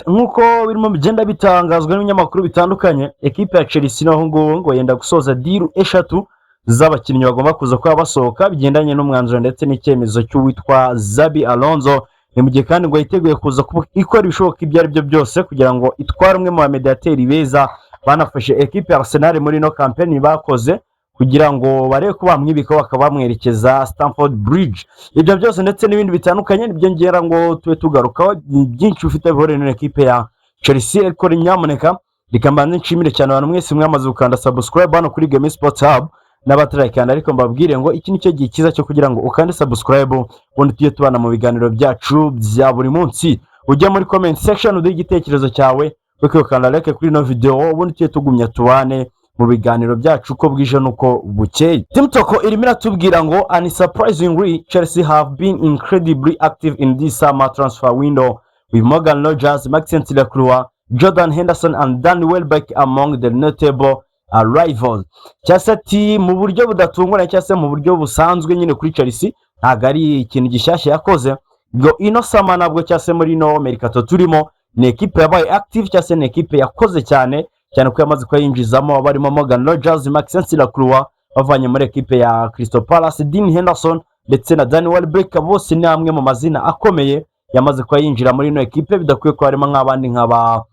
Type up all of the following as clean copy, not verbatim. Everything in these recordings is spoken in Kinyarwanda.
Nk'uko birimo bigenda bitangazwa n'ibinyamakuru bitandukanye, ekipe ya Chelsea naho ngubu ngo yenda gusoza deal eshatu z'abakinnyi bagomba kuza kuba basohoka, bigendanye n'umwanzuro ndetse n'icyemezo cy'uwitwa Xabi Alonso. Ni mu gihe kandi ngo yiteguye kuza kuba ikora ibishoboka ibyo ari byo byose kugira ngo itware umwe mu bamediyateri beza banafashe ekipe ya Arsenal muri ino campaign bakoze, kugira ngo barebe ko bamwibikaho bakaba bamwerekeza Stamford Bridge. Ibyo byose ndetse n'ibindi bitandukanye nibyo ngera ngo tube tugarukaho. Ni byinshi bifite bihuriye n'iyo ekipe ya Chelsea, ariko nyamuneka reka mbanze nshimire cyane abantu mwese mwamaze gukanda subscribe hano kuri Game Sports Hub n'abatarayikanda, ariko mbabwire ngo iki ni cyo gihe cyiza cyo kugira ngo ukande subscribe, ubundi tujye tubana mu biganiro byacu bya buri munsi. Ujya muri comment section uduhe igitekerezo cyawe, ukanda like kuri ino video, ubundi tujye tugumya tubane mu biganiro byacu uko bwije n'uko bukeye. TEAMtalk irimo iratubwira ngo: "Unsurprisingly, Chelsea have been incredibly active in this summer transfer window, with Morgan Rogers, Maxence Lacroix, Jordan Henderson and Danny Welbeck among the notable arrivals." Cyangwa se ati mu buryo budatunguranye cyangwa se mu buryo busanzwe nyine kuri Chelsea, ntabwo ari ikintu gishyashya yakoze ngo ino summer nabwo cyangwa se muri ino mercato turimo, ni ekipe yabaye active cyangwa se ni ekipe yakoze cyane cyane ko yamaze kuba yinjizamo barimo Morgan Rogers, Maxence Lacroix bavanye muri ekipe ya Crystal Palace, Dean Henderson ndetse na Danny Welbeck. Bose ni amwe mu mazina akomeye yamaze kuba yinjira muri ino ekipe. Bidakwiye ko harimo nk'abandi nka ba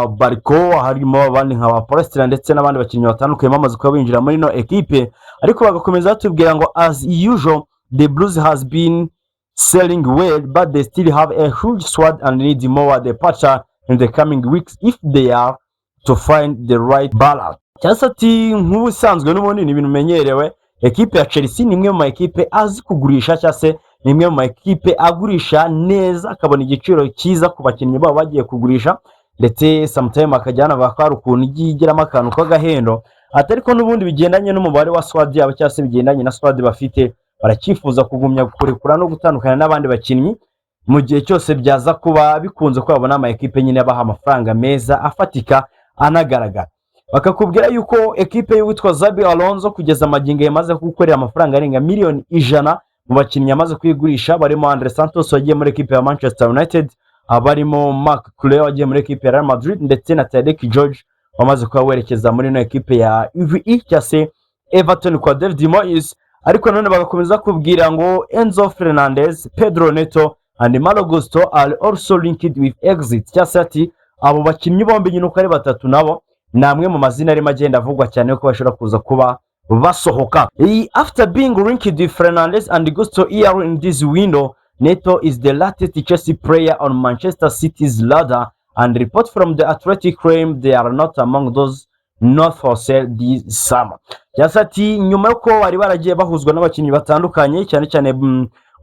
Barco, harimo abandi nka ba Palestina ndetse n'abandi bakinnyi batandukanye bamaze kuba binjira muri ino ekipe. Ariko bagakomeza batubwira ngo: "As usual, the Blues has been selling well, but they still have a huge squad and need more departure in the coming weeks if they are to find the right balance." Cyangwa se ati nk'ubusanzwe n'ubundi ni ibintu bimenyerewe, ekipe ya Chelsea ni imwe mu ma ekipe azi kugurisha cyangwa se ni imwe mu ma ekipe agurisha neza, akabona igiciro cyiza ku bakinnyi babo bagiye kugurisha, ndetse sometime akajya hanavuga ko hari ukuntu igiye igiramo akantu k'agahendo ati ariko n'ubundi bigendanye n'umubare wa squad yabo cyangwa se bigendanye na squad bafite, baracyifuza kugumya kurekura no gutandukana n'abandi bakinnyi mu gihe cyose byaza kuba bikunze ko babona ama ekipe nyine abaha amafaranga meza afatika anagaragara. Bakakubwira yuko ekipe y'uwitwa Xabi Alonso kugeza amagingo yamaze gukorera amafaranga arenga miliyoni 100 mu bakinnyi yamaze kuyigurisha, barimo Andre Santos wagiye muri ekipe ya Manchester United, abarimo Marc Cucurella wagiye muri ekipe ya Real Madrid, ndetse na Tyrique George wamaze kuba werekeza muri ino ekipe ya UVE cyangwa se Everton kwa David Moyes. Ariko nanone bagakomeza kubwira ngo Enzo Fernandez, Pedro Neto and Malo Gusto are also linked with exit, cyangwa se ati abo bakinnyi bombi nyine uko ari batatu nabo ni amwe mu mazina arimo agenda avugwa cyane ko bashobora kuza kuba basohoka. Iyi after being linked with Fernandez and Gusto earlier in this window, Neto is the latest Chelsea player on Manchester City's radar, and report from The Athletic claim they are not among those not for sale this summer. Cyangwa se ati nyuma y'uko bari baragiye bahuzwa n'abakinnyi batandukanye, cyane cyane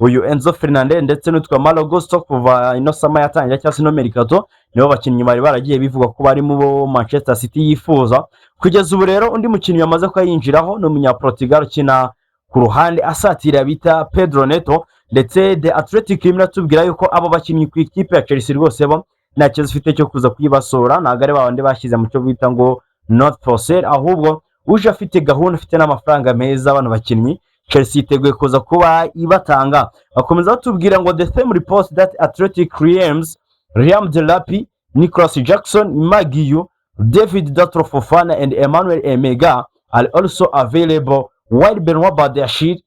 uyu Enzo Fernandez ndetse n'uwitwa Malo Gusto, kuva ino summer yatangira cyangwa se ino mercato, nibo bakinnyi bari baragiye bivuga ko bari mu bo Manchester City yifuza. Kugeza ubu rero undi mukinnyi wamaze kuba yinjiraho ni umunyaportugal ukina ku ruhande asatira bita Pedro Neto, ndetse The Athletic irimo iratubwira yuko abo bakinnyi ku ikipe ya Chelsea rwose bo nta kibazo ifite cyo kuza kuyibasora. Ntabwo ari babandi bashyize mu cyo bita ngo not for sale, ahubwo uje afite gahunda, afite n'amafaranga meza, bano bakinnyi Chelsea yiteguye kuza kuba ibatanga. Bakomeza batubwira ngo: "The same report that Athletic claims Liam Delap, Nicholas Jackson, Maguire, David Datro Fofana and Emmanuel Emega are also available, while Benoit Badiashile,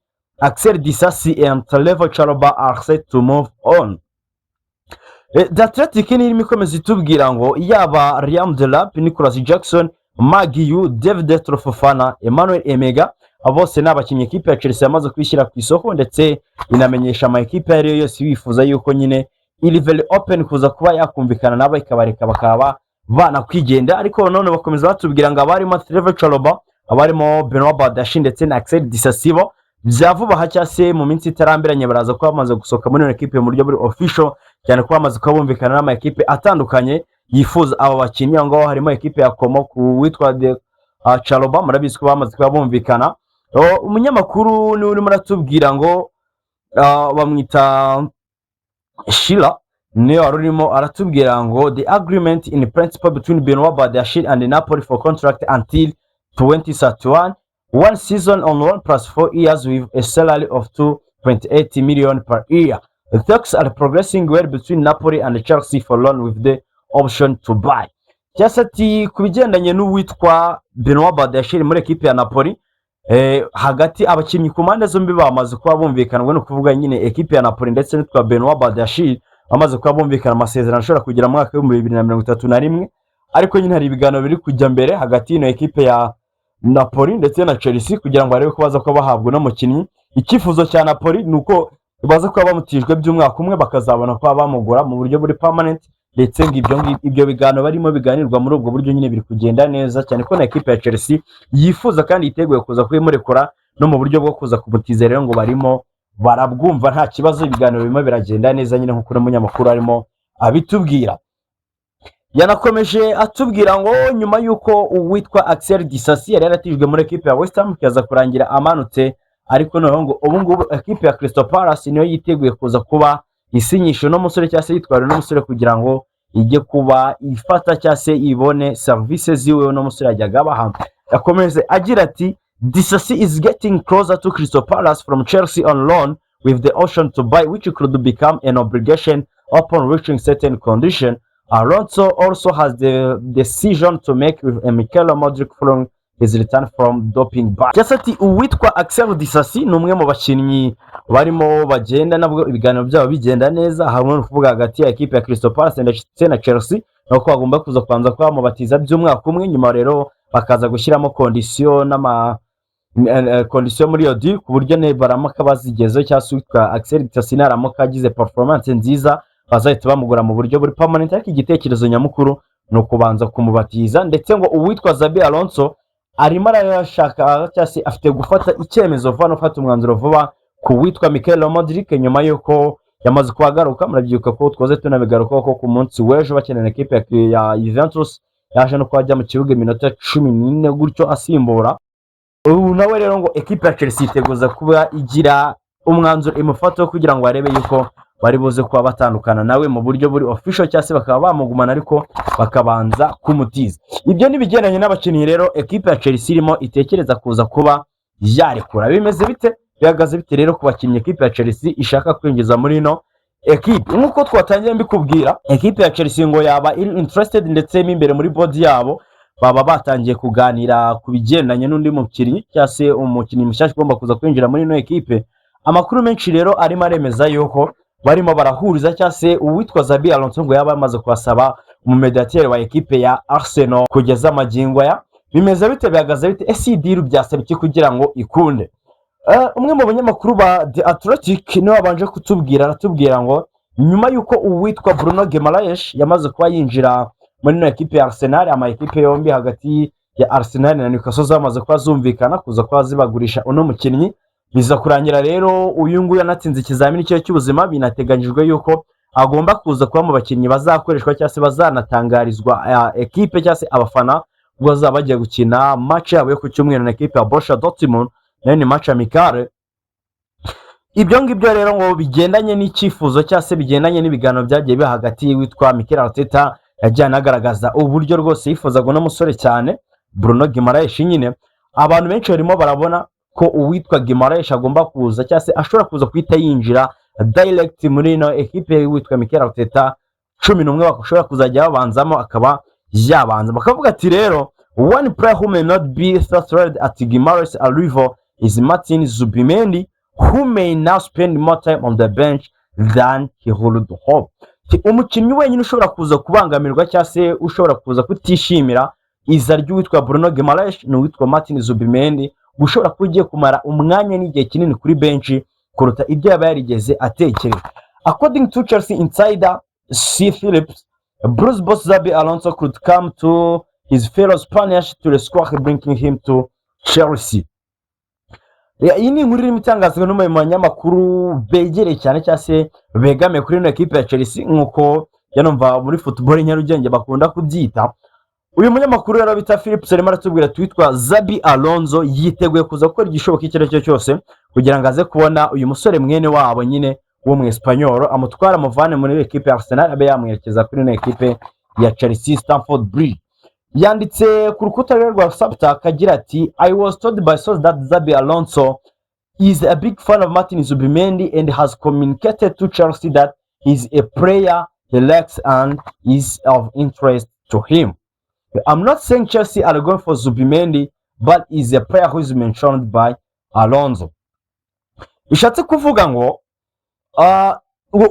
Axel Disasi and Trevoh Chalobah are set to move on." The Athletic ni irimo ikomeza itubwira ngo yaba Liam Delap, Nicholas Jackson, Maguire, David Datro Fofana, Emmanuel Emega, abo bose ni abakinnyi ekipe ya Chelsea yamaze kwishyira ku isoko, ndetse inamenyesha ama ekipe ayo ari yo yose bifuza yuko nyine iri very open kuza kuba yakumvikana nabo, ikabareka bakaba banakwigenda. Ariko none bakomeza batubwira ngo abarimo Trevoh Chalobah, abarimo Benoit Badiashile ndetse na Axel Disasi bo bya vuba aha cyangwa se mu minsi itarambiranye baraza kuba bamaze gusohoka muri iyo ekipe mu buryo buri official, cyane ko bamaze kuba bumvikana n'ama ekipe atandukanye yifuza aba bakinnyi. Aho ngaho harimo ekipe ya Como ku witwa de Chalobah, murabizi ko bamaze kuba bumvikana. Oh, umunyamakuru niwe urimo aratubwira ngo bamwita Shira, niwe wari urimo aratubwira ngo: "The agreement in principle between Benoit Badiashile and Napoli for contract until 2031, one season on loan plus 4 years with a salary of 2.8 million per year. The talks are progressing well between Napoli and Chelsea for loan with the option to buy. Cyangwa se ati ku bigendanye n'uwitwa Benoit Badiashile muri ekipe ya Napoli, hagati abakinnyi ku mpande zombi bamaze kuba bumvikana. Ni ukuvuga nyine ekipe ya Napoli ndetse n'uwitwa Benoit Badiashile bamaze kuba bumvikana amasezerano ashobora kugera mu mwaka w'2031. Ariko nyine hari ibiganiro biri kujya mbere hagati y'ino ekipe ya Napoli ndetse na Chelsea kugira ngo barebe ko baza kuba bahabwa uno mukinnyi. Icyifuzo cya Napoli ni uko baza kuba bamutijwe by'umwaka umwe, bakazabona kuba bamugura mu buryo buri permanent. Ndetse ngo ibyo biganiro barimo biganirwa muri ubwo buryo nyine biri kugenda neza cyane, ko na ekipe ya Chelsea yifuza kandi yiteguye kuza kubimurekura no mu buryo bwo kuza kumutiza. Rero ngo barimo barabwumva, nta kibazo, ibiganiro birimo biragenda neza nyine, nk'uko uno munyamakuru arimo abitubwira. Yanakomeje atubwira ngo nyuma y'uko uwitwa Axel Disasi yari yaratijwe muri ekipe ya West Ham bikaza kurangira amanutse, ariko noneho ngo ubu ngubu ekipe ya Crystal Palace niyo yiteguye kuza kuba isinyisha uno musore cyangwa se yitwara uno musore kugira ngo ijye kuba ifata cyangwa se ibone serivisi ziwe uno musore yajyaga abaha. Yakomeje agira ati: "Disasi is getting closer to Crystal Palace from Chelsea on loan with the option to buy, which could become an obligation upon reaching certain condition. Alonso also has the decision to make with Mykhailo Mudryk following his return from doping ban." Cyangwa se ati uwitwa Axel Disasi ni umwe mu bakinnyi barimo bagenda nabwo ibiganiro byabo bigenda neza, hamwe no kuvuga hagati ya ekipe ya Crystal Palace ndetse na Chelsea, nuko bagomba kuza kubanza kuba bamubatiza by'umwaka umwe, nyuma rero bakaza gushyiramo condition n'ama condition muri iyo deal, ku buryo nibaramuka bazigezeho cyangwa se uwitwa Axel Disasi naramuka agize performance nziza, bazahita bamugura mu buryo buri permanent. Ariko igitekerezo nyamukuru ni ukubanza kumubatiza. Ndetse ngo uwitwa Xabi Alonso arimo arashaka cyangwa se afite gufata icyemezo vuba no gufata umwanzuro vuba ku witwa Mykhailo Mudryk nyuma y'uko yamaze kuhagaruka. Murabyibuka ko twaze tunabigarukaho ko ku munsi w'ejo bakina na ekipe ya Juventus yaje no kuba ajya mu kibuga iminota 14 gutyo asimbura. Ubu nawe rero ngo ekipe ya Chelsea yiteguza kuba igira umwanzuro imufataho kugira ngo barebe yuko bari buze kuba batandukana nawe mu buryo buri official cyangwa se bakaba bamugumana ariko bakabanza kumutiza. Ibyo ni ibigendanye n'abakinnyi rero ekipe ya Chelsea irimo itekereza kuza kuba yarekura. Bimeze bite, bihagaze bite rero ku bakinnyi ekipe ya Chelsea ishaka kwinjiza muri ino ekipe? Nk'uko twatangiye mbikubwira, ekipe ya Chelsea ngo yaba iri interested, ndetse mo imbere muri board yabo baba batangiye kuganira ku bigendanye n'undi mukinnyi cyangwa se umukinnyi mushyashya ugomba kuza kwinjira muri ino ekipe. Amakuru menshi rero arimo aremeza yuko barimo barahuriza cyangwa se uwitwa Xabi Alonso ngo yaba yamaze kuhasaba umumediateri wa ekipe ya Arsenal. Kugeza amagingo aya bimeze bite, bihagaze bite? Ese iyi deal byasaba iki kugira ngo ikunde? Umwe mu banyamakuru ba The Athletic niwe wabanje kutubwira, aratubwira ngo nyuma y'uko uwitwa Bruno Guimaraes yamaze kuba yinjira muri ino ekipe ya Arsenal, ama ekipe yombi hagati ya Arsenal na Newcastle zamaze kuba zumvikana kuza kuba zibagurisha uno mukinnyi, biza kurangira rero uyu nguyu anatsinze ikizamini cye cy'ubuzima. Binateganyijwe yuko agomba kuza kuba mu bakinnyi bazakoreshwa cyangwa se bazanatangarizwa ekipe cyangwa se abafana ubwo bazaba bagiye gukina match yabo yo ku cyumweru na ekipe ya Borussia Dortmund, nayo ni match amicale. Ibyo ngibyo rero ngo bigendanye n'icyifuzo cyangwa se bigendanye n'ibiganiro byagiye biba hagati y'uwitwa Mikel Arteta, yagiye anagaragaza uburyo rwose yifuzaga uno musore cyane Bruno Guimaraes. Nyine abantu benshi barimo barabona ko uwitwa Guimaraes agomba kuza cyangwa se ashobora kuza guhita yinjira direct muri ino ekipe y'uwitwa Mikel Arteta, 11 bashobora kuzajya babanzamo akaba yabanza. Bakavuga ati rero one player who may not be thrilled at Guimaraes' arrival is Martin Zubimendi, who may now spend more time on the bench than he would hope. Umukinnyi wenyine ushobora kuza kubangamirwa cyangwa se ushobora kuza kutishimira iza ry'uwitwa Bruno Guimaraes ni uwitwa Martin Zubimendi, ushobora kuba ugiye kumara umwanya n'igihe kinini kuri benshi kuruta ibyo yaba yarigeze atekereza. According to Chelsea insider C Phillips, Blues boss Xabi Alonso could come to his fellow Spanish to rescue, bringing him to Chelsea. Iyi ni inkuru irimo itangazwa n'umwe mu banyamakuru begereye cyane cyangwa se begamiye kuri ino ekipe ya Chelsea, nk'uko yanumva muri football Nyarugenge bakunda kubyita. Uyu munyamakuru rero bita Phillips arimo aratubwira ati witwa Xabi Alonso yiteguye kuza gukora igishoboka icyo ari cyo cyose kugira ngo aze kubona uyu musore mwene wabo nyine w'umwesipanyoro, amutware amuvane muri ekipe ya Arsenal, abe yamwerekeza kuri ino ekipe ya Chelsea, Stamford Bridge. Yanditse ku rukuta rwe rwa Substack agira ati: "I was told by source that Xabi Alonso is a big fan of Martin Zubimendi and has communicated to Chelsea that he's a player he likes and is of interest to him. I'm not saying Chelsea are going for Zubimendi, but is a player who is mentioned by Alonso." Bishatse kuvuga ngo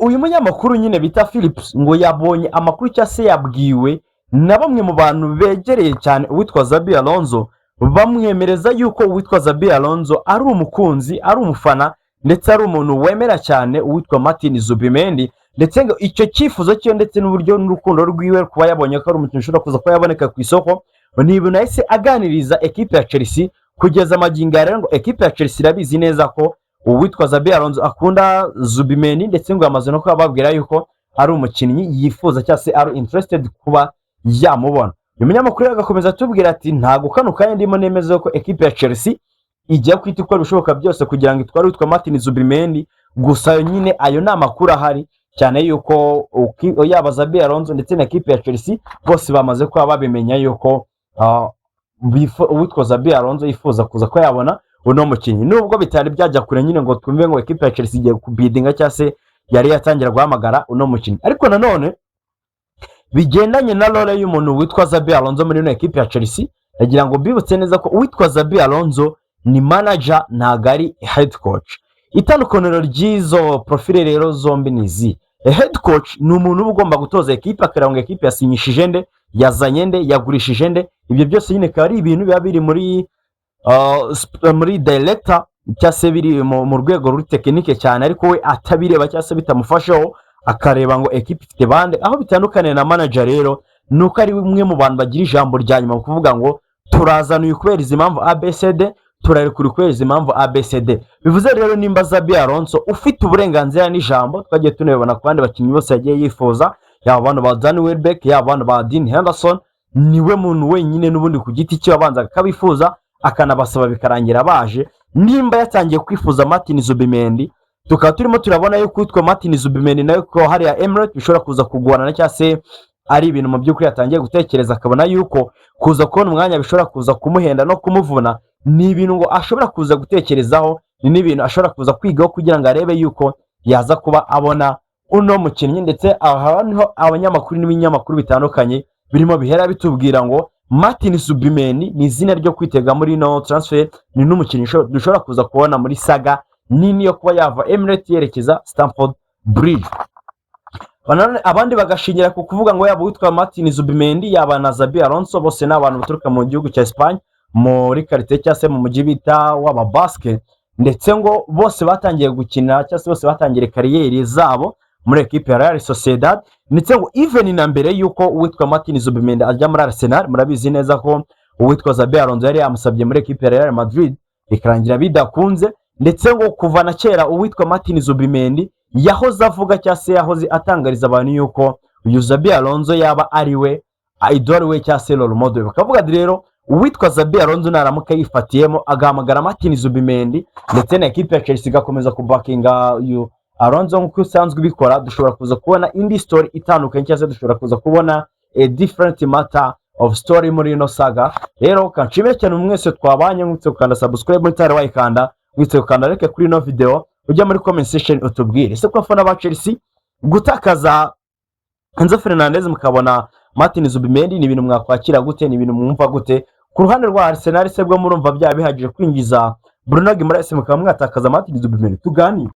uyu munyamakuru nyine bita Phillips ngo yabonye amakuru cyangwa se yabwiwe na bamwe mu bantu begereye cyane uwitwa Xabi Alonso, bamwemereza yuko uwitwa Xabi Alonso ari umukunzi, ari umufana, ndetse ari umuntu wemera cyane uwitwa Martin Zubimendi, ndetse ngo icyo cyifuzo cye ndetse n'uburyo n'urukundo rwiwe kuba yabonye ko ari umukinnyi ushobora kuza kuba yaboneka ku isoko, ni ibintu yahise aganiriza ekipe ya Chelsea. Kugeza amagingo aya rero ngo ekipe ya Chelsea irabizi neza ko uwitwa Xabi Alonso akunda Zubimendi, ndetse ngo yamaze no kuba babwira yuko ari umukinnyi yifuza cyangwa se ari interested kuba yamubona. Uyu munyamakuru rero agakomeza atubwira ati: "Ntabwo kano kanya ndimo nemeza ko ekipe ya Chelsea igiye guhita ikora ibishoboka byose kugira ngo itware uwitwa Martin Zubimendi." Gusa nyine ayo ni amakuru ahari cyane yuko yaba Xabi Alonso ndetse na ekipe ya Chelsea bose bamaze kuba babimenya yuko uwitwa Xabi Alonso yifuza kuza ko yabona uno mukinnyi, nubwo bitari byajya kure nyine ngo twumve ngo ekipe ya Chelsea igiye kubidinga cyangwa se yari yatangira guhamagara uno mukinnyi. Ariko nanone bigendanye na role y'umuntu witwa Xabi Alonso muri ino ekipe ya Chelsea, ndagira ngo mbibutse neza ko uwitwa Xabi Alonso ni manager, ntabwo ari head coach. Itandukaniro ry'izo profile rero zombi ni izi: head coach ni umuntu uba ugomba gutoza ekipe, akareba ngo ekipe yasinyishije nde, yazanye nde, yagurishije nde. Ibyo byose nyine bikaba ari ibintu biba biri muri director cyangwa se biri mu rwego ruri technique cyane, ariko we atabireba cyangwa se bitamufasheho, akareba ngo ekipe ifite bande. Aho bitandukaniye na manager rero ni uko ari umwe mu bantu bagira ijambo rya nyuma mu kuvuga ngo turazana uyu kubera izi mpamvu ABCD, turarekura kubera izi mpamvu ABCD. Bivuze rero nimba Xabi Alonso ufite uburenganzira n'ijambo, twagiye tunabibona ku bandi bakinnyi bose yagiye yifuza, yaba abantu ba Danny Welbeck, yaba abantu ba Dean Henderson, niwe muntu wenyine n'ubundi ku giti cye wabanzaga akabifuza, akanabasaba, bikarangira baje. Nimba yatangiye kwifuza Martin Zubimendi, tukaba turimo turabona yuko uwitwa Martin Zubimendi nawe ko hariya Emirates bishobora kuza kugorana, cyangwa se ari ibintu mu by'ukuri yatangiye gutekereza akabona yuko kuza kubona umwanya bishobora kuza kumuhenda no kumuvuna, ni ibintu ngo ashobora kuza gutekerezaho, ni n'ibintu ashobora kuza kwigaho kugira ngo arebe yuko yaza kuba abona uno mukinnyi. Ndetse aha niho abanyamakuru n'ibinyamakuru bitandukanye birimo bihera bitubwira ngo Martin Zubimendi ni izina ryo kwitega muri ino transfer, ni n'umukinnyi dushobora kuza kubona muri saga nini yo kuba yava Emirates yerekeza Stamford Bridge. Nanone abandi bagashingira ku kuvuga ngo yaba uwitwa Martin Zubimendi, yaba na Xabi Alonso, bose ni abantu baturuka mu gihugu cya Espagne, muri quartier cyangwa se mu mujyi bita w'Ababasque, ndetse ngo bose batangiye gukina cyangwa se bose batangiye carrière zabo muri ekipe ya Real Sociedad. Ndetse ngo even na mbere y'uko uwitwa Martin Zubimendi ajya muri Arsenal, murabizi neza ko uwitwa Xabi Alonso yari yamusabye muri ekipe ya Real Madrid, bikarangira bidakunze. Ndetse ngo kuva na kera uwitwa Martin Zubimendi yahoze avuga cyangwa se yahoze atangariza abantu yuko uyu Xabi Alonso yaba ari we idol we cyangwa se role model. Bakavuga ati rero uwitwa Xabi Alonso naramuka yifatiyemo agahamagara Martin Zubimendi, ndetse na ekipe ya Chelsea igakomeza kubakinga uyu Alonso nk'uko usanzwe ubikora, dushobora kuza kubona indi story itandukanye, cyangwa se dushobora kuza kubona a different matter of story muri ino saga. Rero kanshimire cyane mwese twabanye. Mwitse gukanda subscribe muri tare wayikanda, mwitse gukanda like kuri ino video, ujya muri comment section utubwire: ese ko abafana ba Chelsea gutakaza Enzo Fernandez mukabona Martin Zubimendi ni ibintu mwakwakira gute? Ni ibintu mwumva gute? Ku ruhande rwa Arsenal se bwo murumva byaba bihagije kwinjiza Bruno Guimaraes mukaba mwatakaza Martin Zubimendi? Tuganire.